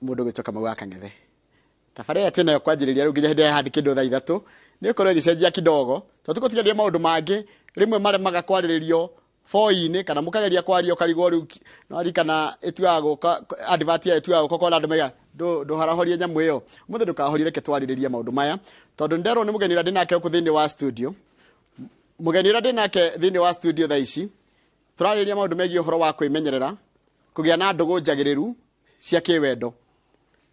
Mũndũ gwĩtwo Kamau wa Kang'ethe. Tabarĩra ĩrĩa twĩnayo kwanjĩrĩria rĩu nginya hĩndĩ ĩrĩa handi kĩndũ thaa 3 nĩ ĩkorwo ĩgĩcenjia kidogo, tondũ tũgũtigaria maũndũ mangĩ rĩmwe maremaga kwarĩrĩrio boi-inĩ, kana mũkageria kwaria ũkarigwo rĩu no ririkana ĩtuaga gũka advert yayo ĩtuaga gũka ũkona andũ maiga ndũharahorie nyamũ ĩyo. Ũmũthĩ ndũkahorie, reke twarĩrĩrie maũndũ maya, tondũ nĩnderwo nĩ mũgeni ũrĩa ndĩnake gũkũ thĩinĩ wa studio. Mũgeni ũrĩa ndĩnake thĩinĩ wa studio thaa ici, tũrarĩrĩria maũndũ megiĩ ũhoro wa kwĩmenyerera kũgĩa na ndũgũ njagĩrĩru cia kĩwendo.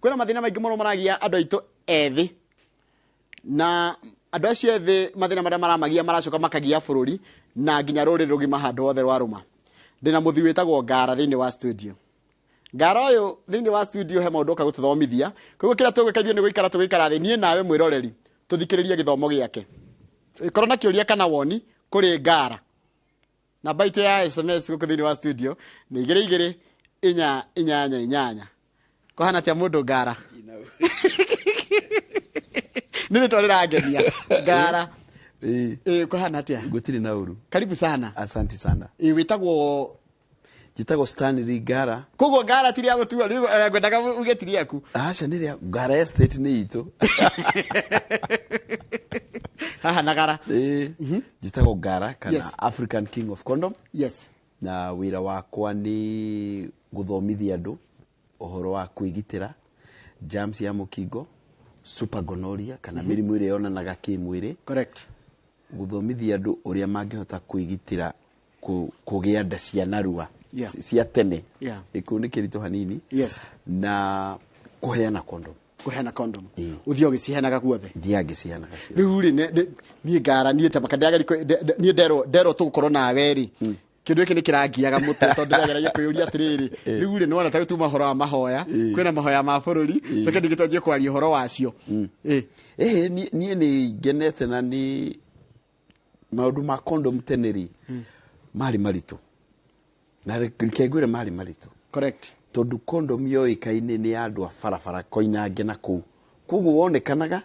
Kwĩna mathĩna maingĩ mũno maragia andũ aitũ ethĩ, na andũ acio ethĩ mathĩna marĩa maramagia maracoka makagia bũrũri na nginya rũrĩrĩ rũgima handũ hothe rwarũma. Ndĩna mũthuri wĩtagwo Ngara thĩinĩ wa studio. Ngara ũyũ thĩinĩ wa studio he maũndũ oka gũtũthomithia, koguo kĩrĩa tũgwĩka ithuĩ nĩ gũikara tũgũikara thĩ niĩ nawe mwĩroreri tũthikĩrĩrie gĩthomo gĩake. Korwo na kĩũria kana woni kũrĩ Ngara, namba itũ ya SMS gũkũ thĩinĩ wa studio nĩ 22488. Kũhana atĩa mũndũ Ngara? Nĩ rĩtwa rĩrangenia, Ngara. Ĩĩ. Ĩĩ, kũhana atĩa? Gũtirĩ na ũru. Karibu sana. Asante sana. Ĩĩ, wĩtagwo? Njĩtagwo Stanley Ngara. Koguo Ngara ti rĩa gũtua rĩu, ngwendaga uge ti rĩaku. Aca, nĩ rĩa Ngara Estate, nĩ itũ. Haha na gara. Ĩĩ, njĩtagwo Ngara kana African King of Condom. Na wĩra wakwa nĩ gũthomithia andũ ũhoro wa kwĩgitĩra germs ya mũkingo, super gonorrhea, kana mĩrimũ ĩrĩa yonanaga kĩmwĩrĩ. Gũthomithia andũ ũrĩa mangĩhota kwĩgitĩra kũgĩa nda cia narua, cia tene. Gĩkũyũ nĩ kĩritũ hanini. Na kũheana condom. Kũheana condom. Ũthiĩ ũgĩciheanaga guothe. Thiaga ngĩciheanaga ciothe. Rĩu rĩ, niĩ Ngara, niĩ ta maka niĩ nderwo tũgũkorwo nawe rĩ, kĩndũ gĩkĩ nĩ kĩrangiaga mũtwe, tondũ ndĩrageragia kwĩyũria atĩrĩrĩ, rĩu rĩ, nĩwona ta rĩu tuma ũhoro wa mahoya, kwĩna mahoya ma bũrũri, coke ningĩ twanjie kwaria ũhoro wacio. Ĩhĩ, niĩ nĩ ngenete na nĩ maũndũ ma condom tene rĩ marĩ maritũ, na reke ngwĩre marĩ maritũ. Tondũ condom yoĩkaine nĩ ya andũ a barabara koinange na kũu, koguo wonekanaga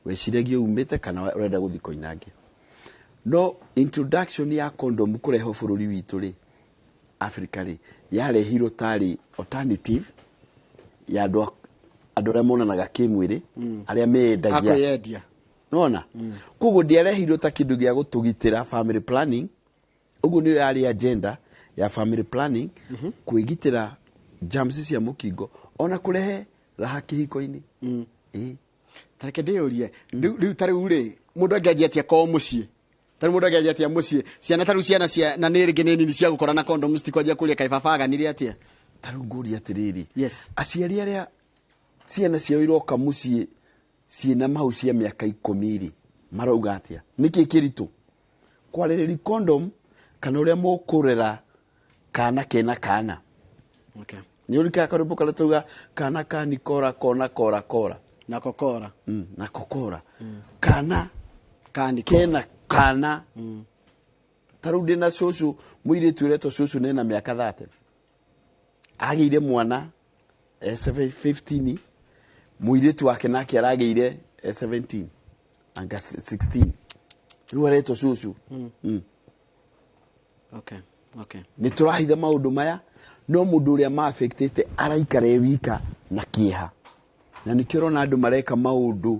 weciragia umĩte kana ũrenda gũthiĩ koinange. No introduction ya condom kũrehwo bũrũri witũ rĩ, Africa rĩ, yarehirwo tarĩ alternative ya andũ arĩa monanaga kĩmwĩrĩ, arĩa meyendagia. Akwĩyendia. Nona koguo ndĩarehirwo ta kĩndũ gĩa gũtũgitĩra family planning. Ũguo nĩyo yarĩ agenda ya family planning, kwĩgitĩra germs cia mũkingo ona kũrehe raha kĩhiko-inĩ. Ĩĩ. Ta reke ndĩyũrie rĩu, ta rĩu rĩ, mũndũ angĩanjia atĩa ko mũciĩ? Ta rĩu mũndũ angĩanjia atĩa mũciĩ ciana, ta rĩu ciana cia na nĩ rĩngĩ nĩ nini cia gũkora na condom, citikwanjia kũria kaĩ baba aganire atĩa? Ta rĩu ngũria atĩrĩrĩ, aciari arĩa ciana ciao iroka mũciĩ ciĩna mahu cia mĩaka 10 rĩ, marauga atĩa? Nĩkĩ kĩritũ kwarĩrĩria condom kana ũrĩa mũkũrera kana kena kana? Nĩ ũrikaga karwĩmbo karĩa tauga kana kani kora kona kora kora? Na kokora. Na kokora kana kani kena kana. Ta rĩu ndĩna cũcũ mũirĩtu ũretwo cũcũ, nena mĩaka 30, agĩire mwana e 15, mũirĩtu wake nake aragĩire e 17 anga 16, rĩu aretwo cũcũ. Okay. Okay. Nĩ tũrahitha maũndũ maya, no mũndũ ũrĩa ma-affectĩte araikara e wika na kĩeha, na nĩkĩo ũrona andũ mareka maũndũ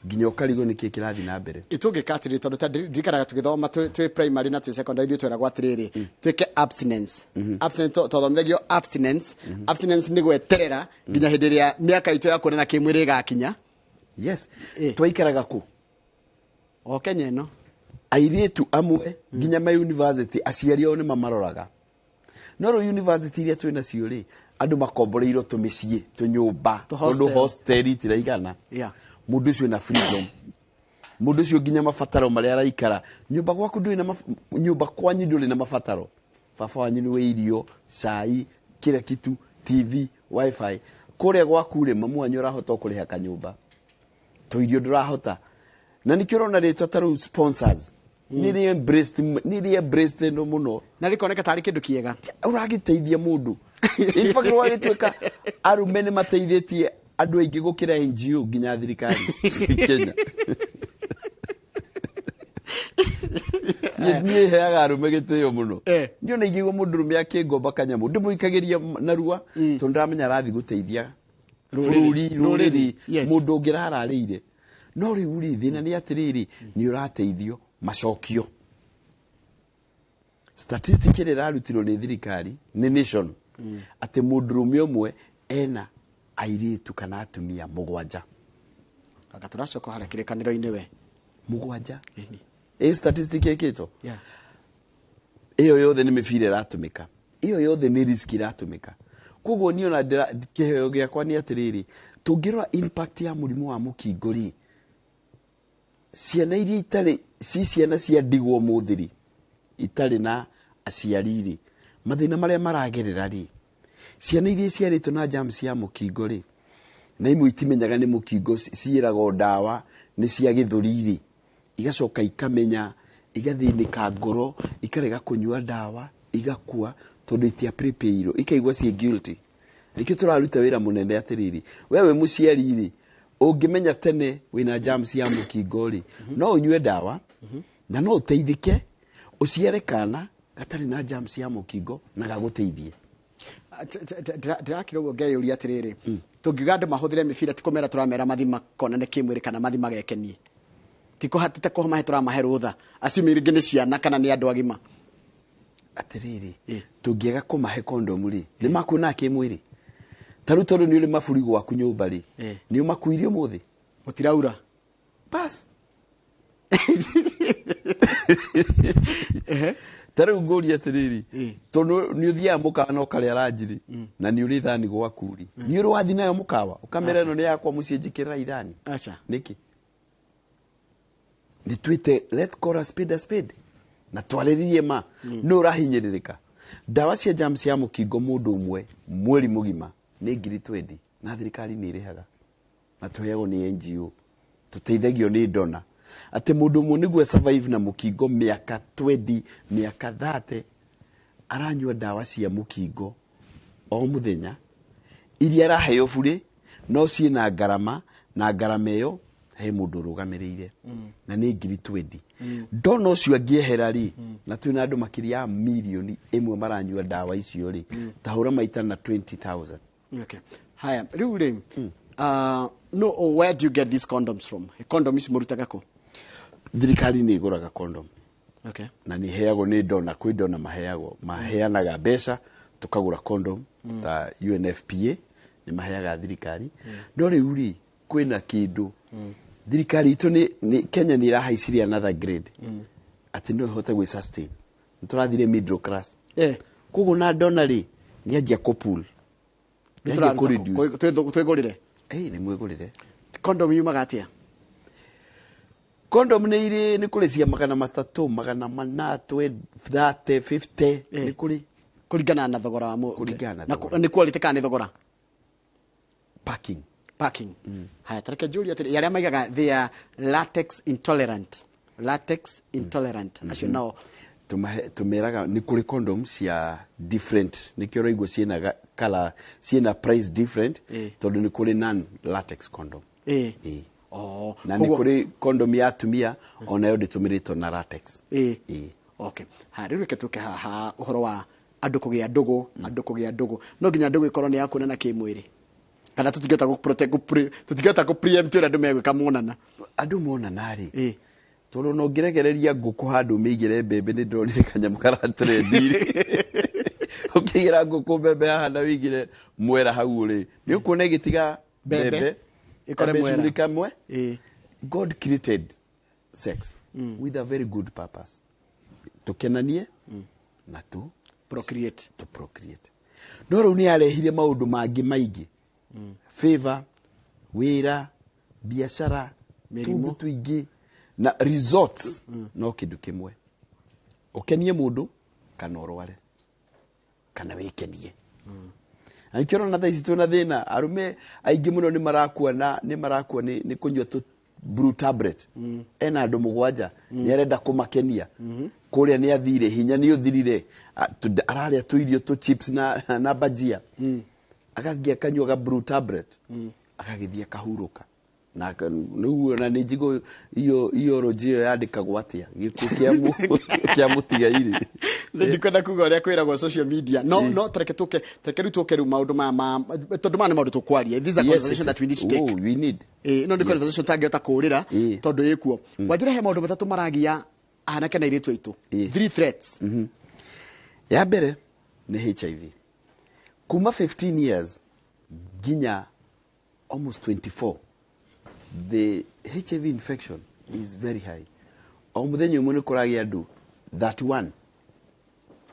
nginya ũkarigwo nĩkĩ kĩrathiĩ na mbere. Tũngĩka atĩrĩrĩ, tondũ ta ndirikanaga tũgĩthoma twĩ primary na twĩ secondary, ithuĩ tweragwo atĩrĩrĩ, twĩke abstinence. Abstinence, twathomithagio abstinence. Abstinence nĩ gweterera nginya hĩndĩ ĩrĩa mĩaka itũ ya kuonana kĩmwĩrĩ ĩgakinya. Yes. Twaikaraga kũ? O Kenya ĩno. Airĩtu amwe nginya ma university aciari ao nĩ mamaroraga, no rĩu university iria twĩ nacio rĩ, andũ makomboreirwo tũmĩciĩ tũnyũmba Tũ tondũ hostel. Hostel itiraigana. Mũndũ ũcio ena freedom, mũndũ ũcio nginya mabataro marĩa araikara nyũmba gwaku ndũrĩ na nyũmba kwanyu ndũrĩ na mabataro, baba wanyu nĩ wa irio, cai, kila kitu, TV, WiFi. Kũrĩa gwaku rĩ, mamu wanyu arahota o kũrĩha kanyũmba, tũirio ndũrahota, na nĩkĩo ũrona rĩtwa ta rĩu sponsors nĩ rĩ embraced, nĩ rĩ embraced no mũno. Na rĩkoneka tarĩ kĩndũ kĩega. Ũragĩteithia mũndũ. In fact, ũgagĩtuĩka arũme nĩ mateithĩtie andũ aingĩ gũkĩra NGO nginya thirikari Kenya. Niĩ heaga arũme gĩtĩo mũno. Niĩ ona ingĩigua mũndũrũme akĩngomba kanyamũ, ndĩmũikagĩria narua, tondũ ndamenya arathiĩ gũteithia. Bũrũri rũrĩrĩ Yes. mũndũ ũngĩ rararĩire. No rĩu rĩ, thĩna nĩ atĩrĩrĩ, nĩ ũrateithio macokio. Statistic ĩrĩa ĩrarutirwo nĩ thirikari nĩ Nation atĩ mũndũrũme ũmwe ena airĩtu kana atumia 7. Anga tũracoka harĩa kĩrĩkanĩro-inĩ we. 7. Ĩni. Ĩ statistic ĩkĩtwo Yeah. ĩyo yothe nĩ mĩbira ĩratũmĩka, ĩyo yothe nĩ risk ĩratũmĩka. Koguo niĩ ona kĩheo gĩakwa nĩ atĩrĩrĩ, tũngĩrora impact ya mũrimũ wa mũkingo rĩ, ciana iria itarĩ ci ciana cia ndigwa ũmũthĩ rĩ, itarĩ na aciari rĩ, mathĩna marĩa maragerera rĩ, ciana iria iciarĩtwo na germs ya mũkingo rĩ, na imwe itimenyaga nĩ mũkingo, ciĩragwo ndawa nĩ cia gĩthũri rĩ, igacoka ikamenya, igathĩnĩka ngoro, ikarega kũnyua ndawa, igakua tondũ itia prepare-irwo, ikaigua ciĩ guilty. Nĩkĩo tũraruta wĩra mũnene atĩrĩrĩ, we wĩ mũciari rĩ, ũngĩmenya tene wĩna germs ya mũkingo rĩ, no ũnyue ndawa na no ũteithĩke, ũciare kana gatarĩ na germs ya mũkingo na gagũteithie. Ndĩrakira ũguo ngeyũria atĩrĩrĩ, tũngiuga andũ mahũthĩre mĩbira ti kũmera tũramera mathi makonane kĩmwĩrĩ kana mathi magekenie, ti kũhatĩte kũmahe tũramahe rũtha, acio rĩngĩ nĩ ciana kana nĩ andũ agima. Atĩrĩrĩ, tũngĩaga kũmahe kondomu rĩ, nĩ makuona kĩmwĩrĩ. Ta rĩu tondũ nĩ ũrĩ maburi gwaku nyũmba rĩ, nĩ ũmakuire ũmũthĩ? Gũtiraura. Bas. Ta rĩu ngũrie atĩrĩrĩ, tondũ nĩ ũthiaga mũkawa na ũkarĩa ranji rĩ, na nĩ ũrĩ ithani gwaku rĩ, nĩ ũrĩ wathiĩ nayo mũkawa ũkamera ĩno nĩ yakwa mũciĩ njĩkĩrĩra ithani? Aca. Nĩkĩ? Nĩ twĩte let's call a spade a spade na twarĩrĩrie ma nĩ ũrahinyĩrĩrĩka. Ndawa cia germs ya mũkingo mũndũ ũmwe mweri mũgima nĩ ngiri 20 na thirikari nĩ ĩrĩhaga na tũheagwo nĩ NGO, tũteithagio nĩ dona. Atĩ mũndũ ũmwe nĩguo survive na mũkingo mĩaka 20, mĩaka 30, aranyua ndawa cia mũkingo o mũthenya iria araheo burĩ, no ciĩna ngarama, na ngarama ĩyo he mũndũ ũrũgamĩrĩire na nĩ ngiri 20. Ndona ũcio angĩehera rĩ, na twĩna andũ makĩria ya mirioni 1 maranyua ndawa icio rĩ, ta hũra maita na 20,000. Okay. Haya, rĩu rĩ, no, oh, where do you get these condoms from? Condom ici mũrutaga kũ? Thirikari nĩ ĩgũraga condom. Okay. Na nĩ iheagwo nĩ dona, kwĩ dona maheagwo, maheanaga mbeca tũkagũra condom ta UNFPA nĩ maheaga thirikari. No rĩu rĩ, kwĩna kĩndũ thirikari itũ nĩ Kenya nĩ ĩrahaicirie another grade atĩ no ĩhote gwĩ sustain. Nĩ tũrathire middle class. Koguo na dona rĩ, nĩ anjia kũ pull. Nĩ Nĩ anjia tũraruta kũ reduce. kũ? Twĩgũrĩre? Ĩĩ, nĩ mwĩgũrĩre. Condom yumaga atĩa? Condom nĩ irĩ, nĩ kũrĩ cia 300, 400, 30, 50, nĩ kũrĩ. Kũringana na thogora wa Kũringana na na thogora. nĩ quality kana nĩ thogora? Packing. Packing. Haya, tareke njũrie atĩrĩ, arĩa maigaga they are latex intolerant. Latex intolerant. Acio nao. Tũmeraga nĩ kũrĩ condom cia different, nĩkĩo ũraigua ciĩna color, ciĩna price different, tondũ nĩ kũrĩ non latex condom. Na nĩ kũrĩ condom ya atumia onayo ndĩtũmĩrĩtwo na latex. Okay. Ha, rĩu reke tũke haha ũhoro wa andũ kũgĩa ndũgũ, andũ kũgĩa ndũgũ. No nginya ndũgũ ĩkorwo nĩ ya kuonana kĩmwĩrĩ. Kana tũtingĩhota gũ protect, gũ pre-, tũtingĩhota gũ preempt ũrĩa andũ megwĩka monana. Andũ monana rĩ. Tondũ no ngĩrekereria ngũkũ handũ mĩigĩre mbembe, nĩ ndonire kanyamũ karatrendi. Ũkĩigĩra ngũkũ mbembe haha na wĩigĩre mwera hau rĩ, nĩ ũkuona ĩgĩtiga Mbembe. mbembe, Ĩkore kambe mwera. curi kamwe. God created sex with a very good purpose. Tũkenanie na tu procreate. To procreate. No rĩu nĩ arehire maũndũ mangĩ maingĩ. Favor, wĩra, biacara, Mĩrimũ. tũndũ tũingĩ na results no kĩndũ kĩmwe. Ũkenie mũndũ kana ũrware kana wĩkenie. Na nĩkĩo ũrona thaa ici twĩna thĩna, arũme aingĩ mũno nĩ marakua na nĩ marakua nĩ kũnyua tũ blue tablet. Ena andũ 7, nĩ arenda kũmakenia. Kũrĩa nĩ athire, hinya nĩ ũthirire. Ararĩa tũirio tũ chips na bhajia. Agathiĩ akanyua ga blue tablet. Agagĩthiĩ akahurũka. Na nĩguo na nĩ njigũ iyo iyo roji iyo yandĩkagwo atĩa? Gĩkuũ kĩa mũtigairĩ. Ndikwenda kuga ũrĩa kwĩragwo social media, no tareke tũke, tareke rĩu tũke rĩu maũndũ maya ma, tondũ maya nĩ maũndũ tũkwaria. This is a conversation that we need to take. Oh, we need. Ĩĩ, no nĩ conversation tangĩhota kũũrĩra Ĩĩ. tondũ ĩkuo. Wanjĩra he maũndũ matatũ maragia anake na airĩtu aitũ. Ĩĩ. Three threats. Ya mbere nĩ HIV. Kuma 15 years nginya almost 24, the HIV infection is very high. O mũthenya ũmwe nĩ kũragĩa andũ 31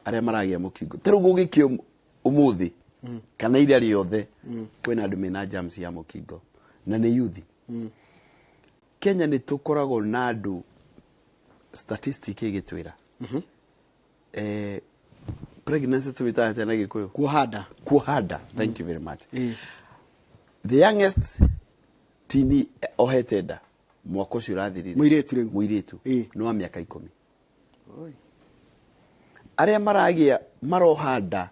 arĩa maragĩa mũkingo. Ta rĩu gũgĩkio ũmũthĩ kana ira rĩothe, kwĩna andũ mena germs ya mũkingo na nĩ youth. Kenya nĩ tũkoragwo na andũ, statistic ĩgĩtwĩra pregnancy tũmĩtaga atĩa na Gĩkũyũ? Kuoha nda. Kuoha nda, thank you very much. Ĩĩ. The youngest tini ohete nda mwaka ũcio ũrathirire. Mũirĩtu rĩu. Mũirĩtu. Ĩĩ. Nĩ wa mĩaka 10. Arĩa maragĩa maroha nda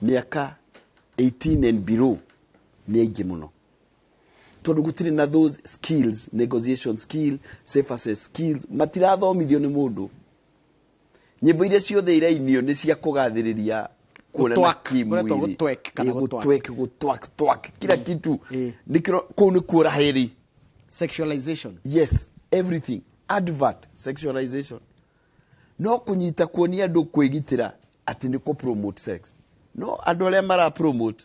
mĩaka 18 and below nĩ aingĩ mũno, tondũ gũtirĩ na those skills, negotiation skill, safe access skills, matirathomithio nĩ mũndũ. Nyĩmbo iria ciothe irainio nĩ cia kũgathĩrĩria kuonana Gũtwak, kĩmwĩrĩ. kũretwo gũtwek kana Ĩ, gũtwak. gũtwek, gũtwak, twak, kila kitu. Ĩ. Nĩkĩo kũu nĩ kuora heri. Sexualization. Yes, everything advert sexualization, no kũnyita kuonia andũ kwĩgitĩra atĩ nĩ kũ promote sex, no andũ arĩa mara promote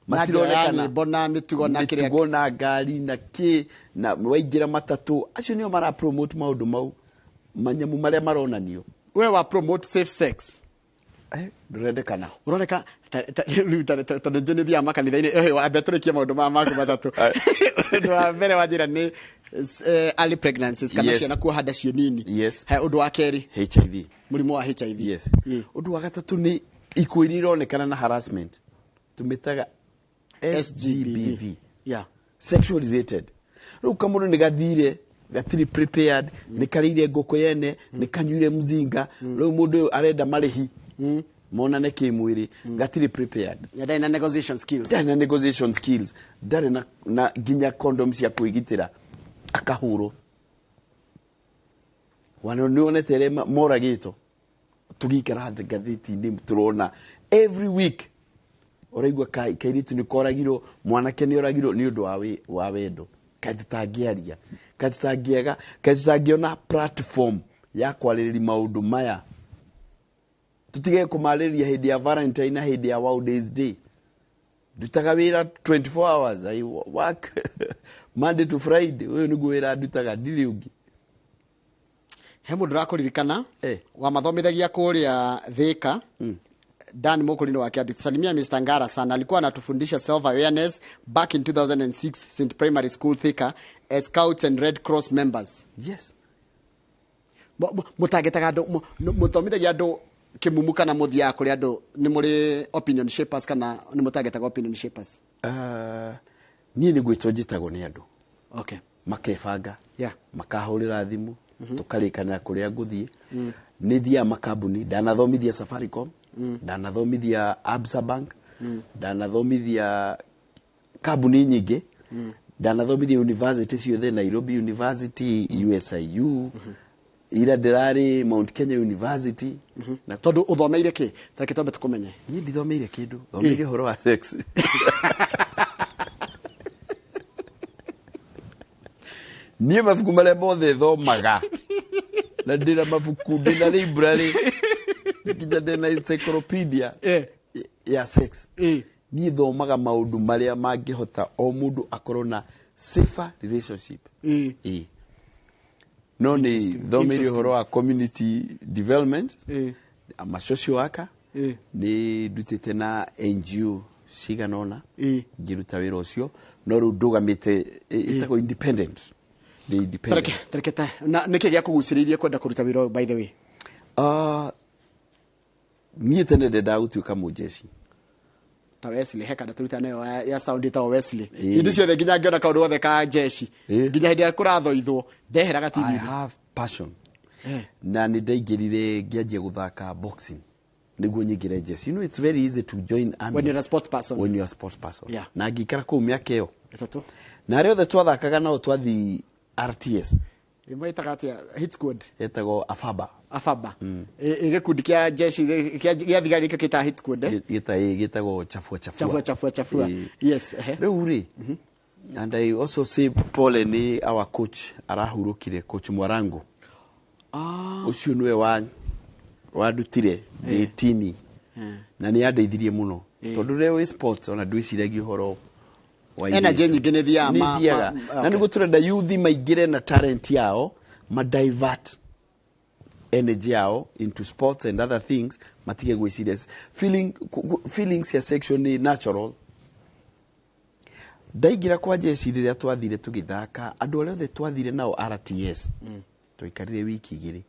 Na njĩra ya matironekana. nyĩmbo na mĩtugo na kĩrĩa. Mĩtugo na ngari na kĩ na waingĩra matatũ, acio nĩo mara promote maũndũ mau, manyamũ marĩa maronanio. We wa promote safe sex. Ndũrendekana. Ũroneka rĩu tondũ njũ nĩ thiaga makanitha-inĩ. Ambe tũrĩkie maũndũ maya maku matatũ. Ũndũ wa mbere wanjĩra nĩ early pregnancies kana ciana kuoha nda ciĩ nini. He ũndũ wa kerĩ. HIV. Mũrimũ wa HIV. Yes. Ĩ. Ũndũ wa gatatũ nĩ ikuũ iria ironekana na harassment, tũmĩtaga SGBV. Yeah. Sexual related. Rĩu kamũndũ nĩ gathire gatirĩ prepared, nĩ karĩire ngũkũ yene, nĩ kanyuire mzinga, rĩu mũndũ ũyũ arenda marĩhi monane kĩmwĩrĩ, gatirĩ prepared. Yeah, ndarĩ na negotiation skills. Ndarĩ na negotiation skills, ndarĩ na nginya condom cia kwĩgitĩra, akahũrwo. Wana nĩ wonete arĩa moragĩtwo, tũgĩikara thĩ ngathĩti-inĩ tũrona every week, ũraigua kairĩtu nĩ koragirwo, mwanake nĩ oragirwo nĩ ũndũ wa wendo. Kaĩ tũtangĩaria, kaĩ tũtangĩaga, kaĩ tũtangĩona platform ya kwarĩrĩria maũndũ maya, tũtige kũmarĩrĩria hĩndĩ ya Valentine na hĩndĩ ya Wow Days Day. Ndutaga wĩra 24 hours, I work Monday to Friday, ũyũ nĩguo wĩra ndutaga, ndirĩ ũngĩ. He mũndũ ũrakũririkana wamathomithagia kũrĩa Thika, Dan Mokolino wa Kiandu. Salimia Mr. Ngara sana, alikuwa anatufundisha self awareness back in 2006 St Primary School Thika as Scouts and Red Cross members. Yes. Mũtangĩtaga andũ, mũthomithagia andũ kĩmumu kana mũthiaga kũrĩ andũ, nĩ mũrĩ opinion shapers kana nĩ mũtangĩtaga opinion shapers? Niĩ nĩ gwĩtwo njĩtagwo nĩ andũ. Okay. Makebanga. Yeah. Makahũrĩra thimũ, tũkarĩkanĩra kũrĩa ngũthiĩ. Nĩ thiaga makambuni, ndanathomithia Safaricom, ndanathomithia Absa Bank, ndanathomithia kambuni nyingĩ, ndanathomithia university ciothe, Nairobi University, USIU, ira ndĩrarĩ Mount Kenya University. Na Tondũ ũthomeire kĩ? Tareke twambe tũkũmenye. Niĩ ndithomeire kĩndũ, thomeire ũhoro wa sex. Niĩ mabuku marĩa mothe thomaga, na ndĩna mabuku, ndĩna library, nginya ndĩna encyclopedia ya sex. Niĩ thomaga maũndũ marĩa mangĩhota o mũndũ akorwo na safer relationship. No nĩ Interesting. thomeire Interesting. ũhoro wa community development. I'm a social worker. Nĩ ndutĩte na NGO cigana ũna. Ngĩruta wĩra ũcio, no rĩu ndũgamĩte, ĩtagwo independent. Ndĩ independent. Tareke, tareke ta, na nĩkĩ gĩakũgucĩrĩirie kwenda kũruta wĩra ũyũ, by the way? Niĩ tene ndendaga gũtuĩka mũjeshi. Ta Wesley, he kanda tũruta nayo ya sound ĩtagwo Wesley. Ĩĩ. Hĩndĩ ciothe nginya ngĩona kaũndũ gothe ka jeshi. Ĩĩ. Nginya hĩndĩ ĩrĩa kũrathoithwo, ndeheraga I TV-inĩ. have passion. Na nĩ ndaingĩrire ngĩanjia gũthaka boxing nĩguo nyingĩre jeshi. You know, it's very easy to join army. When you're a sports person. When you're a sports person. Yeah. Na ngĩikara kũu mĩaka ĩyo. Ĩtatũ. Na arĩa othe twathakaga nao twathi RTS. Ĩmwe ĩtaga atĩa? Hit squad. Etagwo Afaba. Ababa. Gĩkundi kĩa jeshi gĩa thigari nĩkĩo kĩtaga hit squad, eh? Gĩtagwo chafua chafua. Chafua chafua chafua. Ĩ. Yes, ehe. Rĩu rĩ, and I also say pole nĩ our coach arahurũkire, Coach Mwarango. Ah. Ũcio nĩwe wa wandutire ndĩ tini na nĩ andeithirie mũno, tondũ rĩrĩa wĩ sports ona ndwĩciragia ũhoro wa Energy airĩtu. nyingĩ nĩ ĩthiaga Nĩ ĩthiaga. Na nĩguo tũrenda youth maingĩre na talent yao, ma divert energy yao into sports and other things, matige gwĩciria feelings ya sexual nĩ natural. Ndaingĩra kwa jeshi, rĩrĩa twathire tũgĩthaka, andũ arĩa othe twathire nao RTS, twaikarire wiki 2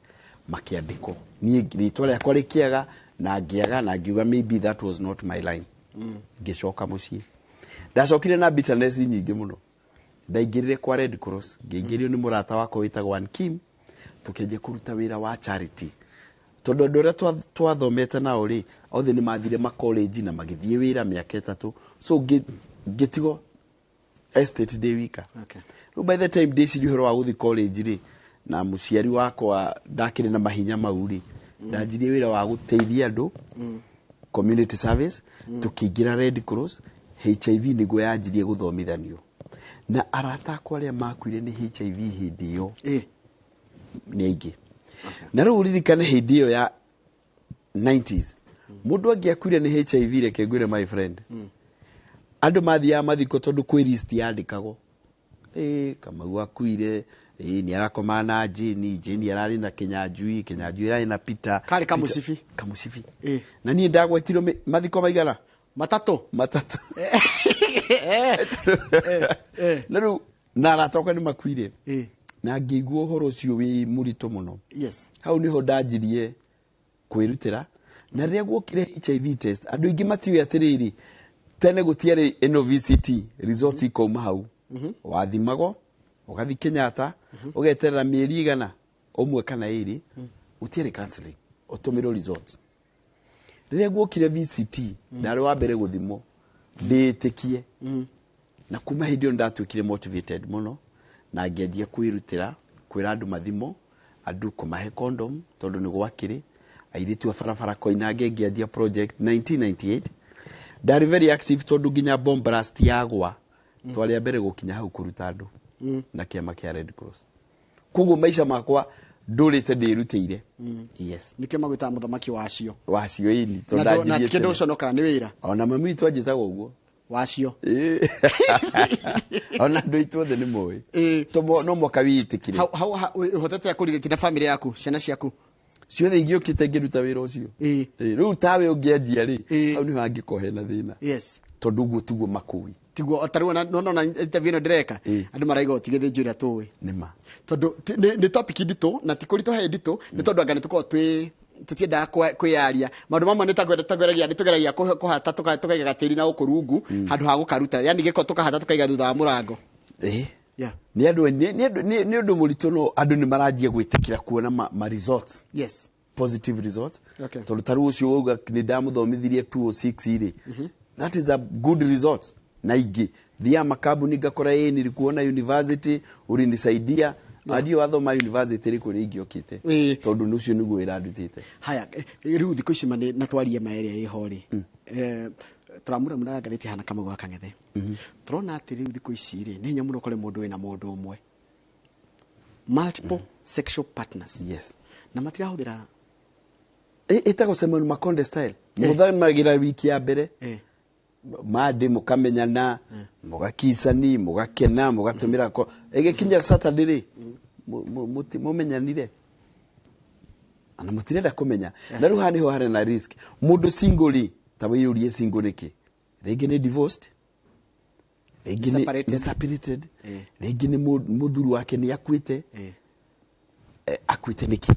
makĩandĩkwo, niĩ rĩtwa rĩakwa rĩkĩaga na ngĩaga na ngiuga maybe that was not my line. Ngĩcoka mũciĩ, ndacokire na bitterness nyingĩ mũno. Ndaingĩrire kwa Red Cross, ngĩingĩrio nĩ mũrata wakwa wĩtagwo Ann Kim, tũkĩanjia kũruta wĩra wa charity, tondũ andũ arĩa twathomete nao rĩ, othe nĩ mathire makoleji na magĩthiĩ wĩra mĩaka 3, so ngĩtigwo estate ndĩ wika. Rĩu by the time ndĩcirie ũhoro wa gũthiĩ college rĩ, na mũciari wakwa ndakĩrĩ na mahinya mau rĩ, ndanjirie wĩra wa gũteithia andũ, community service. Tũkĩingĩra Red Cross, HIV nĩguo yanjirie gũthomithanio, na arata akwa arĩa makuire nĩ HIV hĩndĩ ĩyo nĩ aingĩ. Na rĩu ririkane hĩndĩ ĩyo ya 90s, mũndũ angĩakuire nĩ HIV, reke ngwĩre my friend, andũ mathiaga mathiko tondũ kwĩ list yandĩkagwo, ĩ Kamau akuire, ĩ nĩ arakoma na Jane, Jane ararĩ na Kĩnyanjui, Kĩnyanjui ararĩ na Peter. Karĩ kamũcibi. Kamũcibi. Na niĩ ndagwetirwo mathiko maigana? Matatũ. Matatũ. Na rĩu na arata akwa nĩ makuire na ngĩigua ũhoro ũcio wĩ mũritũ mũno. Hau nĩho ndanjirie kwĩrutĩra, na rĩrĩa guokire HIV test, andũ aingĩ matiũĩ atĩrĩrĩ, tene gũtiarĩ ĩno VCT, results ikauma hau. Wathimagwo ũgathiĩ Kenyatta, ũgeterera mĩeri igana ũmwe kana ĩrĩ, gũtiarĩ counseling, ũtũmĩrwo results. Rĩrĩa guokire VCT, ndarĩ wa mbere gũthimwo ndĩĩtĩkie, na kuma hĩndĩ ĩyo ndatuĩkire motivated mũno na ngĩanjia kwĩrutĩra kwĩra andũ mathimo, andũ kũmahe condom, tondũ nĩ gwakĩrĩ airĩtu a barabara Koinange. Ngĩanjia project 1998, ndarĩ very active tondũ nginya bomb blast yagwa twarĩ a mbere gũkinya hau kũruta andũ na kĩama kĩa Red Cross. Koguo maica makwa ndũrĩte ndĩrutĩire, yes. Nĩkĩo magwĩtaga mũthamaki wacio. Wacio, ĩni. Tondũ Na ndanjirie ti kĩndũ tene. ũconokaga, nĩ wĩra. Ona mami witũ anjĩtaga ũguo. Wacio. Ĩĩ. Ona andũ aitũ othe nĩ moĩ. No mwaka wĩtĩkire. Hau ũhotete kũrĩrĩti na family yaku, ciana ciaku? Ciothe ingĩũkĩte ngĩruta wĩra ũcio. Ĩĩ, rĩu tawe ũngĩanjia rĩ, hau nĩho angĩkorwo hena thĩna, tondũ ũguo tiguo makũĩ. Tiguo ta rĩu ona interview ĩno ndĩreka, andũ maraiga ũtigĩrĩre njũĩ ũrĩa tũĩ. Nĩma. Tondũ nĩ topic nditũ, na ti kũritũha ĩ nditũ, nĩ tondũ anga nĩ tũkoragwo twĩ tũtiendaga kwĩyaria maũndũ mamwe, nĩ tagweragia, nĩ tũgeragia kũhata tũkaiga gatĩri na gũkũ rungu handũ ha gũkaruta, yani gĩko tũkahata tũkaiga thutha wa mũrango. Nĩ andũ nĩ ũndũ mũritũ, no andũ nĩ maranjia gwĩtĩkĩra kuona ma results, positive results, tondũ ta rĩu ũcio wauga nĩ ndamũthomithirie 206 rĩ, that is a good result. Na ingĩ thiaga makambuni ngakora, ĩ nilikuona university ulinisaidia, adio wathoma university rĩ, kũrĩa ingĩokĩte, tondũ nĩ ũcio nĩguo wĩra ndutĩte. Haya, rĩu thikũ ici na twarie ma ĩrĩa ĩho rĩ, tũramuramura ngathĩti hana Kamau wa Kang'ethe, tũrona atĩ rĩu thikũ ici rĩ, nĩ hinya mũno ũkore mũndũ wĩna mũndũ ũmwe, multiple sexual partners, na matirahũthĩra. Ĩtagwo Simon Makonde style, mũthamagira wiki ya mbere, mande mũkamenyana, mũgakicani, mũgakena, mũgatũmĩra ko ĩgĩkinya Saturday rĩ, mũmenyanire na mũtirenda kũmenya. Na rĩu haha nĩho harĩ na risk. Mũndũ single rĩ, ta wĩyũrie single nĩkĩ? Rĩngĩ nĩ divorced, rĩngĩ Separated. nĩ separated, rĩngĩ nĩ mũthuri wake nĩ akuĩte. Akuĩte nĩkĩ?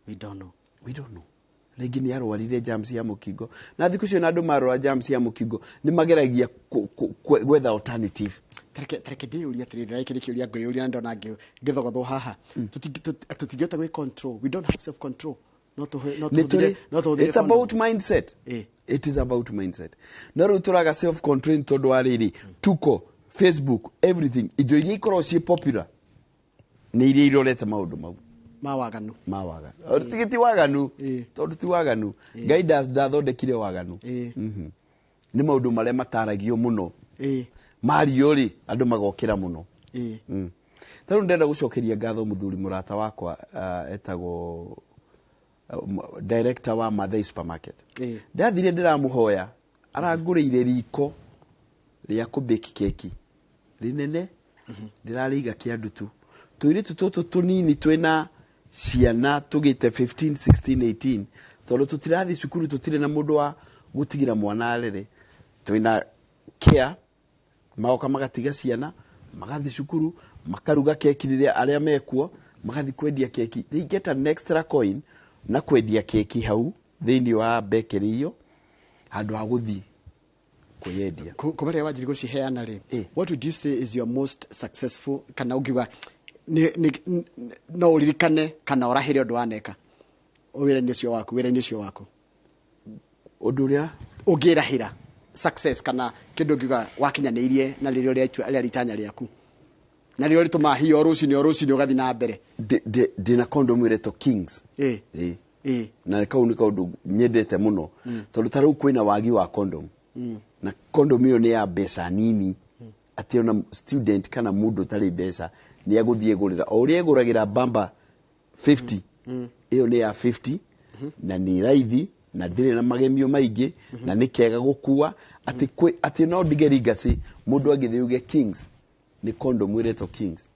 We don't know. We don't know. Rĩngĩ nĩ arwarire germs ya mũkingo, na thikũ icio na andũ marwara germs ya mũkingo nĩ mageragia gwetha alternative. Tareke ndĩyũrie atĩrĩrĩ, na gĩkĩ nĩ kĩũria ngwĩyũria na ndona ngĩthogothwo haha. Tũtingĩhota gwĩ control, we don't have self control, no Nĩ tũhũthĩre, no tũhũthĩre it's condom. about mindset. It is about mindset. No rĩu tũraga self control tondũ wa rĩrĩ, tuko Facebook, everything, indo iria ikoragwo ciĩ popular nĩ iria irorete maũndũ mau. Ma waganu. Ma waganu. Ti waganu, tondũ ti waganu. Ngai ndathondekire waganu. Nĩ maũndũ marĩa mataragio mũno. Mario rĩ, andũ magokĩra mũno. Ta rĩu ndĩrenda gũcokeria ngatho mũthuri mũrata wakwa, etagwo director wa Mathai Supermarket. Ndathire ndĩramũhoya, arangũrĩire riko rĩa kũbake keki rĩnene, ndĩrarĩiga kĩandutu. Tũirĩtu tũtũ tũnini twĩna ciana tũgĩte 15, 16, 18, tondũ tũtirathiĩ cukuru, tũtirĩ na mũndũ wa gũtigĩra mwana arere. Twĩna care, magoka magatiga ciana, magathiĩ cukuru, makaruga keki rĩrĩa arĩa mekuo, magathiĩ kwendia keki. They get an extra coin na kwendia keki hau thĩinĩ wa bakery iyo, handũ ha gũthiĩ kwĩyendia. Kuma rĩrĩa wanjirie gũciheana rĩ, what would you say is your most successful, kana ũngiuga no ũririkane kana ũrahĩre ũndũ waneka wĩra-inĩ ũcio waku, wĩra-inĩ ũcio waku? Ũndũ ũrĩa ũngĩrahĩra success kana kĩndũ ũngiuga wakinyanĩirie na rĩrĩa rĩarĩ itanya rĩaku na rĩrĩa rĩtũmaga hihi o rũcinĩ o rũcinĩ ũgathiĩ na mbere? Ndĩna condom ĩretwo Kings. Na kau nĩ kaũndũ nyendete mũno, tondũ ta rĩu kwĩna wagi wa condom. Na condom ĩyo nĩ ya mbeca nini, atĩ ona student kana mũndũ ũtarĩ mbeca nĩ agũthiĩ gũrĩra. O ũrĩa egũragĩra bamba 50, ĩyo nĩ ya 50, na nĩ raithi, na ndĩrĩ na magemio maingĩ, na nĩ kega gũkua, atĩ no ndige ringacĩ mũndũ angĩthiĩ uge Kings, nĩ condom ĩretwo Kings.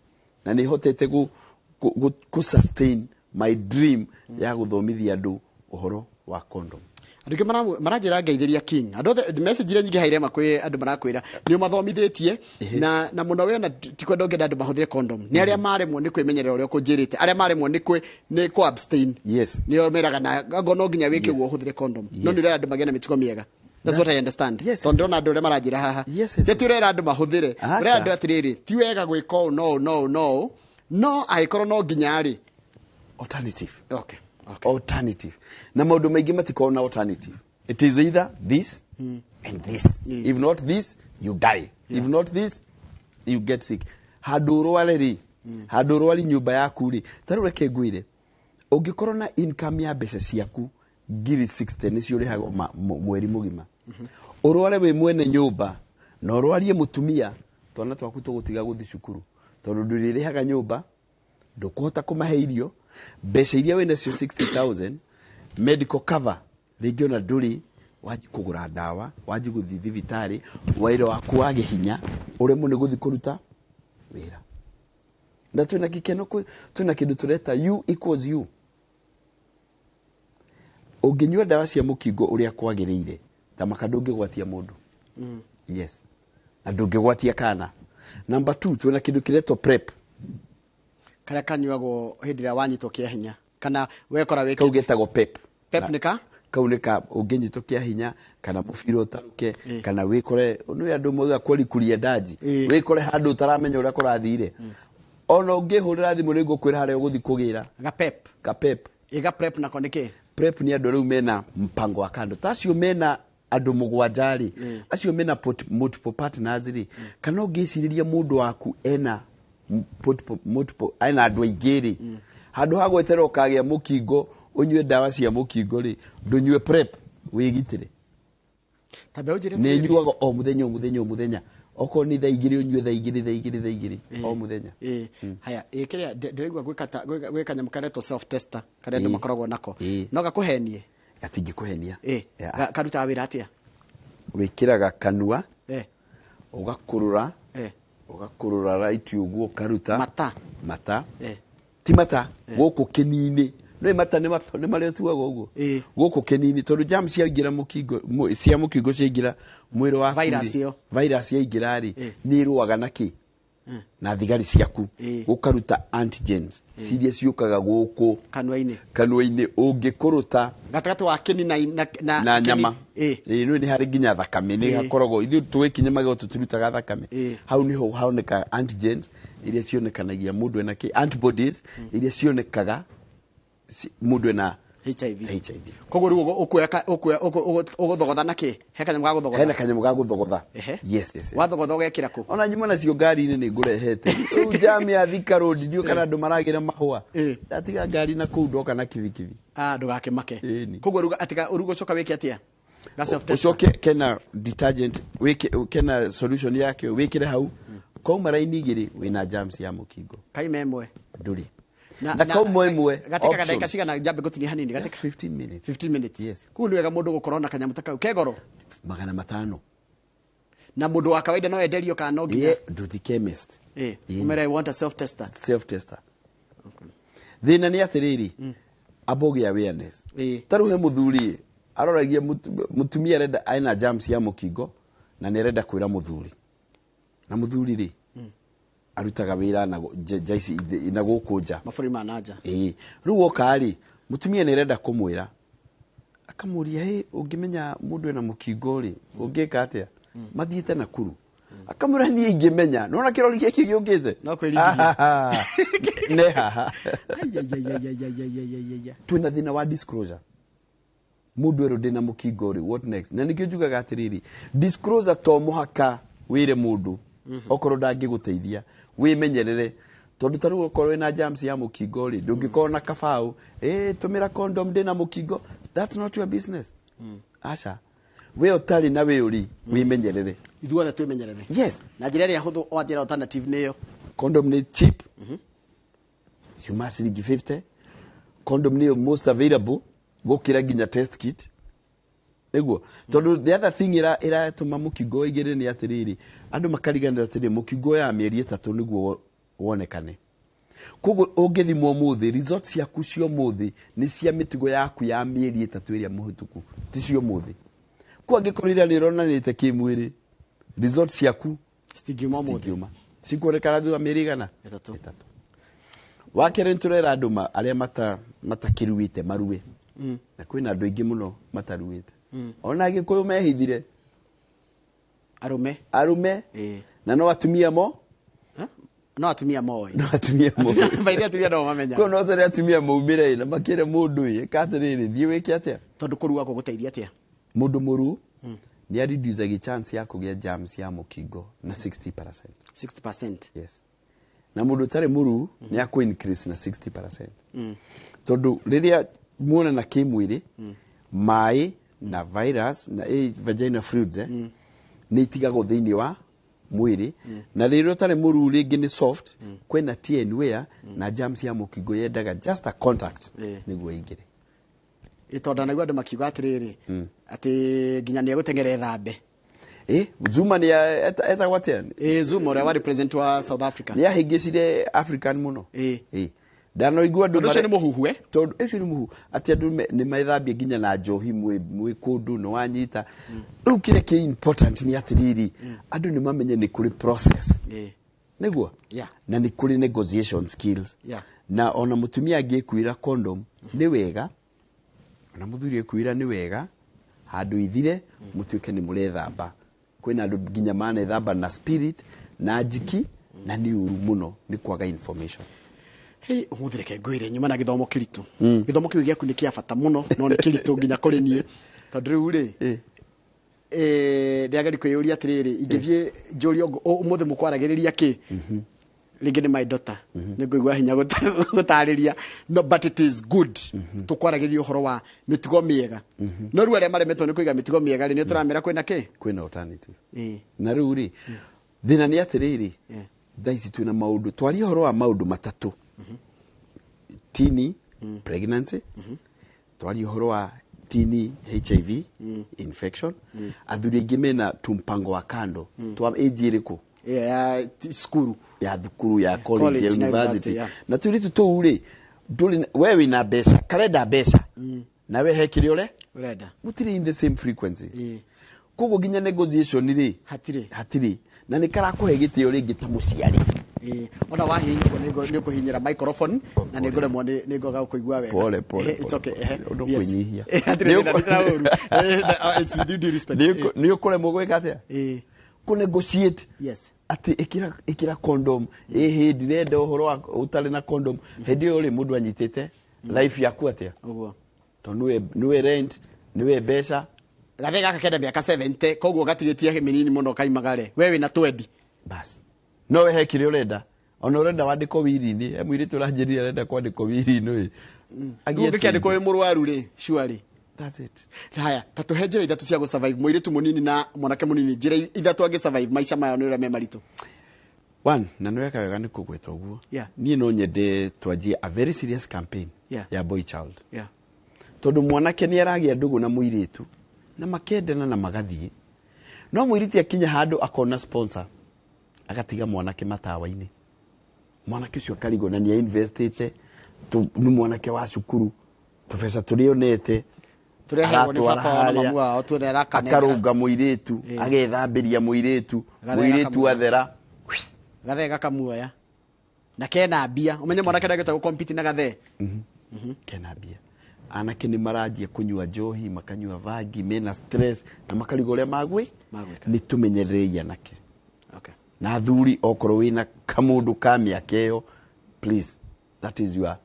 Na nĩ hotete ku sustain my dream ya gũthomithia andũ ũhoro wa condom. Andũ aingĩ maranjĩra ngeithĩria King. Andũ othe message iria nyingĩ hairema kwĩ andũ marakwĩra nĩ ũmathomithĩtie, na mũno we ona ti kwenda ũngĩenda andũ mahũthĩre condom. Nĩ arĩa maremwo nĩ kwĩmenyerera ũrĩa ũkũnjĩrĩte, arĩa maremwo nĩ kũ abstain. Nĩo meraga na ngo no nginya wĩke ũguo ũhũthĩre condom. No nĩ ũrera andũ magĩe na mĩtugo mĩega. That's what I understand. Tondũ ndĩrona andũ arĩa maranjĩra haha. Ti ũrera andũ mahũthĩre. Ũrera andũ atĩrĩrĩ, ti wega gwĩka ũũ, no ũũ, no ũũ, no ũũ. No angĩkorwo no nginya rĩ. Alternative. Okay. Okay. Alternative. Na maũndũ maingĩ matikoragwo na alternative. It is either this and this. If not this, you die. If not this, you get sick. Handũ ũrware rĩ, handũ ũrwari nyũmba yaku rĩ, ta rĩu reke ngwĩre, ũngĩkorwo na income ya mbeca ciaku ngiri 60 nĩcio ũrĩhagwo mweri mũgima. Ũrware wĩ mwene nyũmba na ũrwarie mũtumia, twana twaku tũgũtiga gũthiĩ cukuru tondũ ndũrĩrĩhaga nyũmba, ndũkũhota kũmahe irio, mbeca iria wĩ nacio 60,000, medical cover rĩngĩ ona ndũrĩ, wanji kũgũra ndawa, wanji gũthiĩ thibitarĩ, wĩra waku wage hinya, ũremwo nĩ gũthiĩ kũruta wĩra. Na twĩna gĩkeno, twĩna kĩndũ tũreta U equals U. Ũngĩnyua ndawa cia mũkingo ũrĩa kwagĩrĩire, ta maka ndũngĩgwatia mũndũ. Yes. Na ndũngĩgwatia kana. Number 2, twĩna kĩndũ kĩretwo PrEP. Karĩa kanyuagwo hĩndĩ ĩrĩa wanyitwo kĩa hinya kana wekora wĩkĩte. Kau getagwo PEP. PEP nĩ ka? Kau nĩ ka ũngĩnyitwo kĩa hinya kana mũbira ũtarũke, kana wĩkore, nĩ andũ moigaga kwari kuria ndaji. Wĩkore handũ ũtaramenya ũrĩa kũrathire. Ona ũngĩhũrĩra thimũ nĩ ngũkwĩra harĩa ũgũthiĩ kũgĩra. Ga PEP. Ga PEP. Ĩ ga PrEP nako nĩ kĩ? PrEP nĩ andũ rĩu mena mpango wa kando. Ta acio mena andũ mũgwanja rĩ, acio mena multiple partners rĩ, kana ũngĩcirĩria mũndũ waku ena multiple, ena andũ aingĩ rĩ, handũ ha gweterera ũkagĩa mũkingo, ũnyue ndawa cia mũkingo rĩ, ndũnyue PrEP, wĩgitĩre. Ta mbeũ njĩrĩ Nĩ atĩrĩrĩ. nyuaga o mũthenya, o mũthenya, o mũthenya. Okorwo nĩ thaa igĩrĩ, ũnyue thaa igĩrĩ, thaa igĩrĩ, thaa igĩrĩ, o mũthenya. Haya, kĩrĩa ndĩraigua gwĩ kanyamũ karetwo self tester, karĩa andũ makoragwo nako. No gakũhenie? Gatingĩkũhenia. Karutaga wĩra atĩa? Wĩkĩraga kanua, ũgakurura, ũgakurura right ũguo ũkaruta. Mata. Mata. Ti mata, gũkũ kĩni-inĩ. Nĩ mata nĩ marĩa ũtuaga ũguo. Gũkũ kĩni-inĩ, tondũ germs ciaingĩra mũkingo, cia mũkingo ciaingĩra mwĩrĩ waku rĩ, Virus ĩyo. Virus yaingĩra rĩ, nĩ ĩrũaga na kĩ? Na thigari ciaku. Ũkaruta antigens ciria ciũkaga gũkũ Kanua-inĩ. Kanua-inĩ ũngĩkũrũta gatagatĩ wa kĩni na na kĩni. nyama. Nĩ harĩ nginya thakame, nĩ hakoragwo ithuĩ twĩkinya magego tũtirutaga thakame. Hau niho haonekaga antigens iria cionekanagia mũndũ ena kĩ, antibodies iria cionekaga mũndũ ena HIV. HIV. Koguo rĩu ũkuoya ũkuoya ũgũthogotha na kĩ? He kanyamũ ga gũthogotha. Hena kanyamũ ga gũthogotha. Ehe. Yes. Wathogotha ũgekĩra kũ? Ona nyuma nacio ngari-inĩ nĩ ngũrehete. Rĩu jam ya Thika Road ndiũ kana andũ maragĩra mahũa. Ndatiga ngari na kũu ndoka na kibikibi. Ah, ndũgakĩmake. Ĩni. Koguo rĩu atĩka rĩu ũcoka wĩke atĩa? Ga self test. Ũcoke kena detergent wĩke kena solution yakĩo wĩkĩre hau. Kauma raini igĩrĩ wĩna germs ya mũkingo. Kaima ĩmwe. Ndũrĩ. Na kauma ĩmwe gatĩkaga option. ndagĩka cigana njambe ngũtinie hanini Just gatĩka 15 minutes. 15 minutes. Yes. Koguo nĩ wega mũndũ gũkorwo na kanyamũ ta kau ke goro. 500. Na mũndũ wa kawaida no enderio kana no nginya. Yeah, nduthi chemist. Ũmere I want a self tester. Self tester. Thĩna nĩ atĩrĩrĩ, amba ũgĩe awareness. Ta rĩu he mũthuri aroragia mũtumia arenda ena germs ya mũkingo na nĩ arenda kwĩra mũthuri. Na mũthuri rĩ, arutaga wĩra na nja ici na gũkũ nja. Mabũrũri ma na nja. Rĩu woka rĩ, mũtumia nĩ arenda kũmwĩra. Akamũria, hĩ, ũngĩmenya mũndũ ena mũkingo rĩ, ũngĩka atĩa? Mathiĩte Nakuru. Akamwĩra niĩ ingĩmenya. Nĩwona kĩrori gĩkĩ gĩũkĩte? No kwĩringithia. Ne haha. Ai, ai, ai, ai, ai, ai, ai, ai, ai, ai. Twĩna thĩna wa disclosure. Mũndũ erwo ndĩna mũkingo rĩ, what next? Na nĩkĩo njugaga atĩrĩrĩ, disclosure to mũhaka wĩre mũndũ, okorwo ndangĩgũteithia, wĩmenyerere. Tondũ ta rĩu okorwo wĩna germs ya mũkingo rĩ, ndũngĩkorwo na kabaũ, tũmĩra condom ndĩna mũkingo. That's not your business. Aca. We ũtarĩ na wĩũri, wĩmenyerere. Ithuothe twĩmenyerere. Yes. Na njĩra ĩrĩa hũthũ o njĩra alternative nĩyo. Condom nĩ cheap. Yuma ciringi 50. Condom nĩyo most available gũkĩra nginya test kit. Nĩguo. Tondũ the other thing ĩratũma mũkingo ũingĩre nĩ atĩrĩrĩ, andũ makariganĩrwo atĩrĩrĩ, mũkingo ya mĩeri 3 nĩguo wonekane. Koguo ũngĩthimwo ũmũthĩ, results ciaku cia ũmũthĩ nĩ cia mĩtugo yaku ya mĩeri 3 ĩrĩa mũhĩtũku, ti cia ũmũthĩ. Koguo angĩkorwo ira nĩ ũronanĩte kĩmwĩrĩ, results ciaku citingiuma ũmũthĩ. Citingiuma. Cikuonekana thutha wa mĩeri igana? 3. 3. Wa kerĩ nĩ tũrera andũ arĩa matakĩruĩte marue. Na kwĩna andũ aingĩ mũno mataruĩte. Ona Agĩkũyũ mehithire. Arũme. Arũme. Na no atumia mo? Ha? No atumia moĩ. No atumia moĩ. By the way, atumia no mamenya. Koguo no tũrĩ atumia maumĩre na makĩre mũndũ ĩ, ĩka atĩrĩrĩ, thiĩ wĩke atĩa? Tondũ kũrua gũgũteithia atĩa? Mũndũ mũruu nĩ a reduce chance ya kũgĩa germs ya mũkingo na 60%. 60%. Yes. Na mũndũ ũtarĩ mũruu nĩ akũ increase na 60%. Tondũ rĩrĩa muonana kĩmwĩrĩ, maĩ na virus na vagina fluids, nĩ itigagwo thĩinĩ wa mwĩrĩ. Na rĩrĩa ũtarĩ mũruu rĩngĩ nĩ soft, kwĩna tear and wear, na germs ya mũkingo yendaga just a contact nĩguo ĩingĩre. Tondũ naigua andũ makiuga atĩrĩrĩ, atĩ nginya nĩ egũteng'era ethambe. Zuma nĩ etagwo atĩa? Zuma ũrĩa warĩ president wa South Africa. Nĩ ahĩngĩcire African mũno. Ndanoigua andũ Tondũ ũcio mare- nĩ mũhuhu, eh? Tondũ ũcio nĩ mũhuhu. Atĩ andũ nĩ methambie nginya na njohi mwĩ kũndũ, nĩ wanyita. Rĩu kĩrĩa kĩ important nĩ atĩrĩrĩ, andũ nĩ mamenye nĩ kũrĩ process. Nĩguo? Na nĩ kũrĩ negotiation skills. Na ona mũtumia angĩkuĩra condom nĩ wega, ona mũthuri ekuĩra nĩ wega, handũ ithire, mũtuĩke nĩ mũrethamba. Kwĩna andũ nginya manethamba na spirit, na njiki, na nĩ ũru mũno nĩ kwaga information. Hey, ũmũthĩ reke ngwĩre nyuma na gĩthomo kĩritũ. Gĩthomo kĩu gĩaku nĩ kĩa bata mũno, no nĩ kĩritũ nginya kũrĩ niĩ. Tondũ rĩu rĩ, ndĩrageria kwĩyũria atĩrĩrĩ, ingĩthiĩ njũrie ũmũthĩ mũkwaragĩrĩria kĩ? Rĩngĩ nĩ my daughter. Nĩ ngũigua hinya gũtarĩria. No, but it is good. Tũkwaragĩrĩria ũhoro wa mĩtugo mĩega. No rĩu arĩa maremetwo nĩ kũiga mĩtugo mĩega rĩ, nĩ tũramera kwĩna kĩ? Kwĩna alternative. Na rĩu rĩ, thĩna nĩ atĩrĩrĩ, thaa ici twĩna maũndũ, twarie ũhoro wa maũndũ matatũ. Tini, pregnancy, twarie ũhoro wa tini HIV, infection, athuri aingĩ mena tumpango wa kando, twa age ĩrĩkũ? Ya cukuru. Ya thukuru, ya college, College ya na university. university, yeah. Na tũirĩtu tũu rĩ, ndũrĩ na, we wĩna mbeca, karenda mbeca. Na we he kĩrĩa ũre? Ũrenda. Mũtirĩ in the same frequency. Koguo nginya negotiation rĩ, Hatirĩ. Hatirĩ. Na nĩ karakũhe gĩtĩo rĩngĩ ta mũciari. Ona wahihinya ũguo nĩ ũkũhihinyĩra microphone, na nĩ ngũremwo nĩ ngoga gũkũigua wega. Pole, pole, It's okay, pole. Ũndũ Yes. kwĩnyihia. Hatirĩ Nĩ thĩna, ũkũ- ndĩra ũru. It's with due respect. Nĩ ũkũremwo gwĩka atĩa? Kũ negotiate. Atĩ ĩkĩra condom. Ĩhĩ, ndirenda ũhoro wa ũtarĩ na condom. Hĩndĩ ĩyo rĩ, mũndũ anyitĩte life yaku atĩa? Ũguo. Tondũ nĩwe rent, nĩwe mbeca. Gathee gaka kenda mĩaka 70, koguo gatigĩtie mĩnini mũno kaimagare. We wĩna 20. Bas. No we he kĩrĩa ũrenda. Ona ũrenda wandĩkwo wiri-inĩ, he mũirĩtu ũranjĩrire arenda kwandĩkwo wiri-inĩ ĩ. Rĩu ũngĩkĩandĩkwo wĩ mũrwaru rĩ, surely. That's it. Haya, ta tũhe njĩra ithatũ cia gũ-survive mũirĩtu mũnini na mwanake mũnini, njĩra ithatũ angĩ survive maica maya nĩ ũrĩa me maritũ. One, na nĩ weka wega nĩ kũgweta ũguo. Yeah. Niĩ no nyende twanjie a very serious campaign Yeah. ya boy child. Yeah. Tondũ mwanake nĩ aragĩa ndũgũ na mũirĩtu na makendana na magathiĩ, no mũirĩtu akinya handũ akona sponsor agatiga mwanake matawa-inĩ. Mwanake ũcio akarigwo na nĩ investite, nĩ mwanake wa cukuru, tũbeca tũrĩa onete Tũreherwo nĩ aratwara baba wao na harĩa, mamu wao, tuothe arakanengera. akarũnga mũirĩtu, agethambĩria mũirĩtu, Gathee mũirĩtu gakamuoya. athera. Gathee gakamuoya. Na kena mbia. Ũmenye mwanake ndangĩhota gũ-compete na gathee. Kena mbia. Anake nĩ maranjia kũnyua njohi, makanyua vangi, mena stress na makarigwo ũrĩa magwĩ. Magwĩka. Nĩ tũmenyererei anake. Okay. Na athuri okorwo wĩna kamũndũ ka mĩaka ĩyo, please, that is your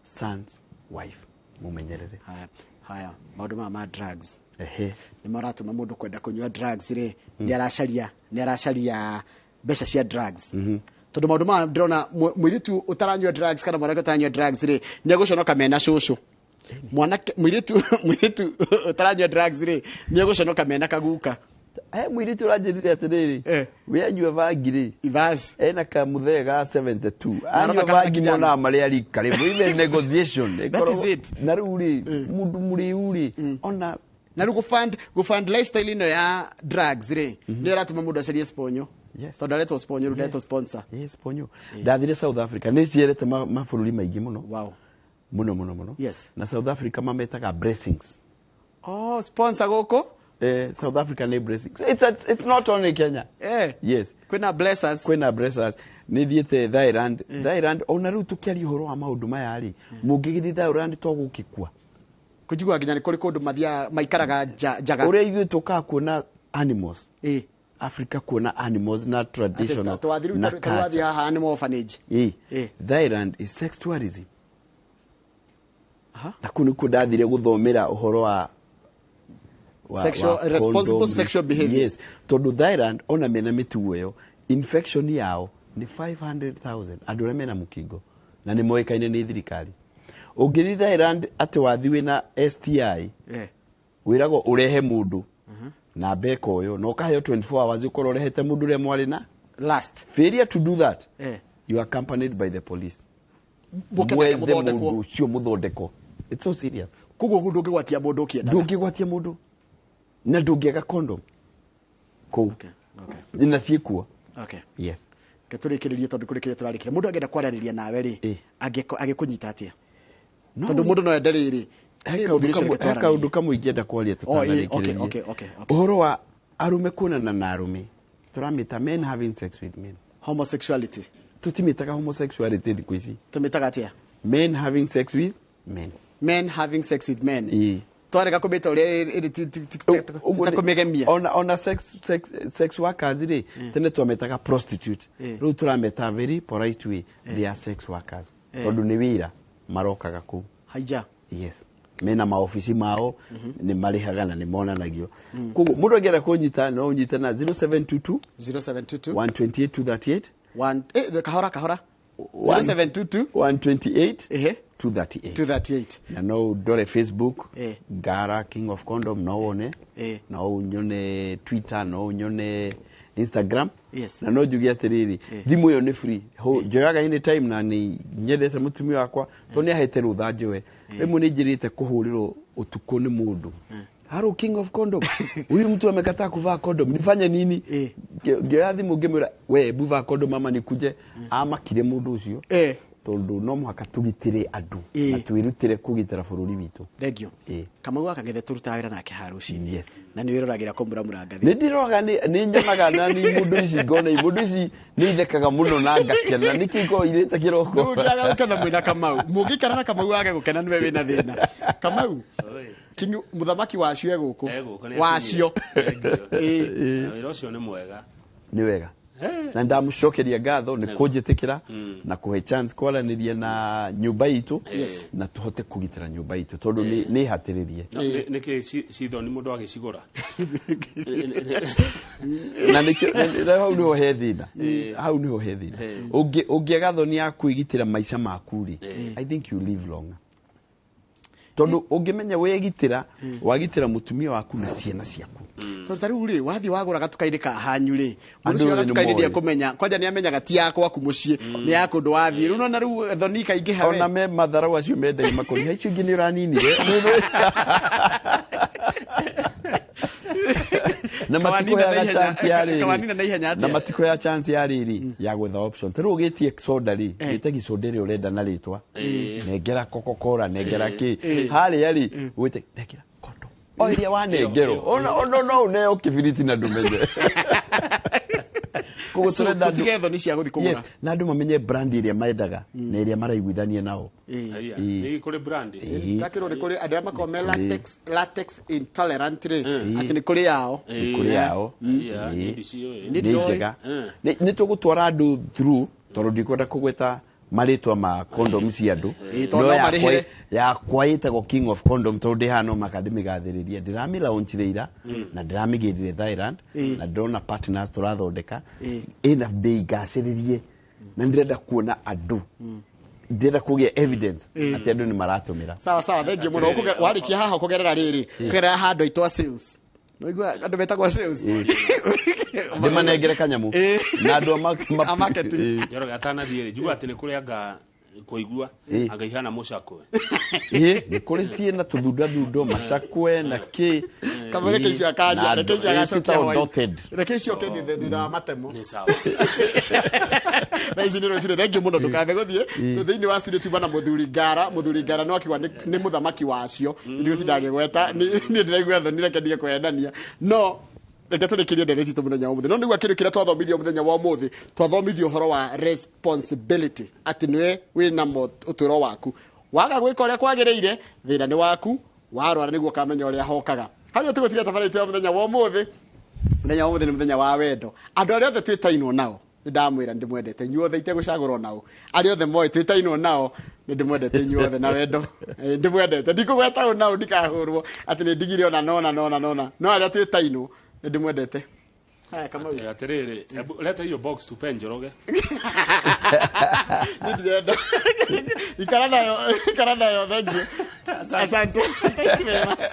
son's wife. Mũmenyerere. Haya, haya, maũndũ maya ma drugs. Ehe. Nĩ maratũma mũndũ kwenda kũnyua drugs rĩ, nĩ aracaria mbeca cia drugs. Tondũ maũndũ maya ndĩrona mũirĩtu ũtaranyua drugs kana mwanake ũtaranyua drugs rĩ, nĩ egũconoka mena cũcũ. Mwanake, mũirĩtu ũtaranyua drugs rĩ, nĩ egũconoka mena kaguka. He mũirĩtu ũranjĩrire atĩrĩrĩ, we anyua vangi rĩ, Ivas. ena kamũthee ga 72. Na arona Anyua kana vangi kijana. monaga marĩa rika rĩmwe, even negotiation. That is it. Na rĩu rĩ, mũndũ mũrĩu rĩ, ona Na rĩu gũ-fund lifestyle ĩno ya drugs rĩ, nĩ ĩratũma mũndũ acarie sponyo. Yes. Tondũ aretwo sponyo, rĩu ndetwo sponsor. Yes, sponyo. Ndathire South Africa, nĩ ciarete mabũrũri maingĩ mũno. Wow. Mũno, mũno, mũno. Yes. Na South Africa mametaga blessings. Oh, sponsor gũkũ? South Africa nĩ blessings. It's not only Kenya. Yes. Kwĩna blessers. Kwĩna blessers. Nĩ thiĩte Thailand. Thailand, ona rĩu tũkĩaria ũhoro wa maũndũ maya rĩ, mũngĩgĩthiĩ Thailand to gũgĩkua. Kũnjiguaga nginya nĩ kũrĩ kũndũ mathiaga maikaraga njaga. Ũrĩa ithuĩ tũkaga kuona animals. Africa kuona animals na traditional Atĩ twathiĩ rĩu na ta rĩu wathiĩ culture. haha animal orphanage. Thailand is sex tourism. Aha. Na kũu nĩkuo ndathire gũthomera ũhoro wa Sexual, wa responsible condom. sexual behavior. Yes. Tondũ Thailand ona mena mĩtugo ĩyo, infection yao nĩ 500,000 andũ arĩa mena mũkingo na nĩ moĩkaine nĩ thirikari. Ũngĩthiĩ Thailand atĩ wathiĩ wĩna STI, wĩragwo ũrehe mũndũ na mbeka ũyũ na ũkaheo 24 hours ũkorwo ũrehete mũndũ ũrĩa mwarĩ na last. Failure to do that, you are accompanied by the police. Mũke nake Mwethe mũthondekwo. mũndũ ũcio mũthondekwo. It's so serious. Koguo ndũngĩgwatia mũndũ ũkĩendaga. Ndũngĩgwatia mũndũ na ndũngĩaga condom kũu. Okay, okay. Na ciĩkuo. Okay. Yes. Reke tũrĩkĩrĩrie tondũ kũrĩ kĩrĩa tũrarĩkĩria. Mũndũ angĩenda kwaranĩria nawe rĩ, angĩkũnyita atĩa? No. Tondũ mũndũ no ende rĩrĩ. He Ĩ, mũthuri ũcio reke kaũndũ twaranĩrie. kamwe ingĩenda kwaria Oh, ĩ, okay, tũtanarĩkĩrĩria. okay, okay, okay. Ũhoro wa arũme kuonana na arũme, tũramĩta men having sex with men. Homosexuality. Tũtimĩtaga homosexuality thikũ ici. Tũmĩtaga atĩa? Men having sex with men. Men having sex with men. Ĩ. Twarega kũmĩta ũrĩa ĩrĩ Ũguo ti ta nĩ- kũmĩgemia. Ona sex workers rĩ, tene twametaga prostitute. Rĩu tũrameta very polite way. They are sex workers. Tondũ nĩ wĩra marokaga kũu. Haija. Yes. Mena maobici mao, nĩ marĩhaga na nĩ monanagio. Koguo mũndũ angĩenda kũnyita no ũnyite na 0722 0722 128 238. One, kahora, kahora. One 0722 128 Ehe. 238. 238. Na no ndore Facebook, Ngara King of Condom, no wone. No unyone Twitter, no unyone Instagram. Yes. Na no njuge atĩrĩrĩ, thimũ ĩyo nĩ free. Njoyaga anytime na nĩ nyendete mũtumia wakwa, tondũ nĩ ahete rũtha njoe. Rĩmwe nĩ njĩrĩte kũhũrĩrwo ũtukũ nĩ mũndũ. Haro King of Condom. Huyu mtu amekataa kuvaa condom. Nifanye nini? Ngĩoya thimũ ngĩmwĩra, we hebu vaa condom mama nikuje. Amakire mũndũ ũcio. Tondũ no mũhaka tũgitĩre andũ na twĩrutĩre kũgitĩra bũrũri witũ. Thank you. Kamau gaka gethe tũrutaga wĩra nake haha rũcinĩ. Yes. Na nĩ wĩroragĩra kũmuramura ngathĩti. Nĩ ndiroraga, nĩ nyonaga na nĩ mũndũ ici ngona mũndũ ici nĩ ithekaga mũno na ngakena. Nĩkĩ ikoragwo irĩte kĩroko? Ndũngĩaga gũkena mwĩna Kamau. Mũngĩikara na Kamau wage gũkena nĩwe wĩna thĩna. Kamau, Kinyu, mũthamaki wacio e gũkũ. E gũkũ, nĩ Wacio. akinyire. Thank you. Na wĩra ũcio nĩ mwega. Nĩ wega. Na ndamũcokeria ngatho nĩ kũnjĩtĩkĩra na kũhe chance kwaranĩria na nyũmba itũ na tũhote kũgitĩra nyũmba itũ tondũ nĩ hatĩrĩrie. Nĩkĩ cithoni mũndũ agĩcigũra? Na nĩkĩo hau nĩho he thĩna, hau nĩho he thĩna. Ũngĩaga thoni ya kwĩgitĩra maica maku rĩ, I think you live longer, tondũ ũngĩmenya wegitĩra, wagitĩra mũtumia waku na ciana ciaku. Tondũ ta rĩu rĩ, wathiĩ wagũra gatuka-inĩ ka hanyu rĩ, mũndũ Andũ ũcio wa othe gatuka-inĩ nĩmoĩ. Ndĩekũmenya kwanja, nĩ amenyaga ti ya gwaku mũciĩ, nĩ ya kũndũ wathiĩ. Rĩu nona rĩu thoni ikaingĩha we. Ona me matharau acio mendagia makoni icio ingĩ nĩ ũraninire na Kawanina matikũheaga na ihenya- chance ya rĩrĩ. Kawanina na ihenya Na atĩa? matikũheaga chance ya rĩrĩ ya gwetha option. Ta rĩu ũgĩtie soda rĩ, wĩtagi soda ĩrĩa ũrenda na rĩtwa, nengera Coca-Cola, nengera kĩ harĩa rĩ, wĩte nengera condom o ĩrĩa wanengerwo. Ona no ũneo kĩbiriti na ndũmenye. Koguo So, tũrenda andũ- tũtige thoni cia gũthiĩ kũgũra. Yes, na andũ mamenye brand ĩrĩa mendaga na ĩrĩa maraiguithania nao. Haiya, nĩ kũrĩ brand. Ndakĩrwo nĩ kũrĩ andũ arĩa makoragwo me latex intolerant rĩ, atĩ nĩ kũrĩ yao. Nĩ kũrĩ yao. Haiya, niĩ ndiciũĩ. Nĩ Nĩ ndioĩ. njega. Nĩ tũgũtwara andũ through tondũ ndikwenda kũgweta marĩtwa ma condom cia andũ. Tondũ No no marĩhĩre. Yakwa ĩtagwo King of Condom, tondũ ndĩ haha no maka ndĩmĩgathĩrĩrie. Ndĩramĩlaunchire ira na ndĩramĩgĩrire Thailand na ndĩrona partners tũrathondeka ĩna mbei ngacĩrĩrie, na ndĩrenda kuona andũ, ndĩrenda kũgĩa evidence atĩ andũ nĩ maratũmĩra. Sawa sawa, thank you mũno. Warĩkia haha ũkũgerera rĩrĩ, kũgerera handũ aitũ a sales. Noigua andũ metagwo sales. Ndĩmanengere kanyamũ na andũ A marketing. Njoroge atanathiĩ rĩ, njigua atĩ nĩ kũrĩ anga kũigua anga ihana mũcakwe. Ĩ, nĩ kũrĩ ciĩna tũthundathundo macakwe na kĩ. Kamwe reke icio akaria, Na reke icio andũ- agacokia ĩtagwo hwaĩ. dotted. Reke icio oke thutha wa matemo. Nĩ sawa. Thaa ici nĩ rũcinĩ, thank you mũno, ndũkathe gũthiĩ. Thĩinĩ wa studio tuma na mũthuri Ngara. Mũthuri Ngara no akiuga nĩ mũthamaki wacio, ndigũtinda ngĩgweta. Niĩ ndĩraigua thoni, reke ndige kwendania. No reke tũrĩkĩrie ndereti itũ mũthenya wa ũmũthĩ. No nĩguo kĩndũ kĩrĩa twathomithio mũthenya wa ũmũthĩ, twathomithio ũhoro wa responsibility, atĩ nĩwe wĩna ũtũũro waku. Waga gwĩka ũrĩa kwagĩrĩire, thĩna nĩ waku. Warwara nĩguo ũkamenya ũrĩa hokaga. Harĩa tũgũtiria tabarĩra itũ ya mũthenya wa ũmũthĩ. Mũthenya wa ũmũthĩ nĩ mũthenya wa wendo. Andũ arĩa othe twĩtainwo nao, nĩ ndamwĩra ndĩmwendete inyuothe itegũcagũrwo nao. Arĩa othe moĩ twĩtainwo nao, nĩ ndĩmwendete inyuothe na wendo. Ndĩmwendete, ndikũgweta ũ nao ndikahũrwo atĩ nĩ ndigire ona nona nona nona, no arĩa twĩtainwo nĩ ndĩmwendete. Haya, Kamau. Atĩrĩrĩ, ebu leta hiyo box tupe Njoroge. Niĩ ndirenda, ikara nayo, ikara nayo. Thank you, asante, thank you very much.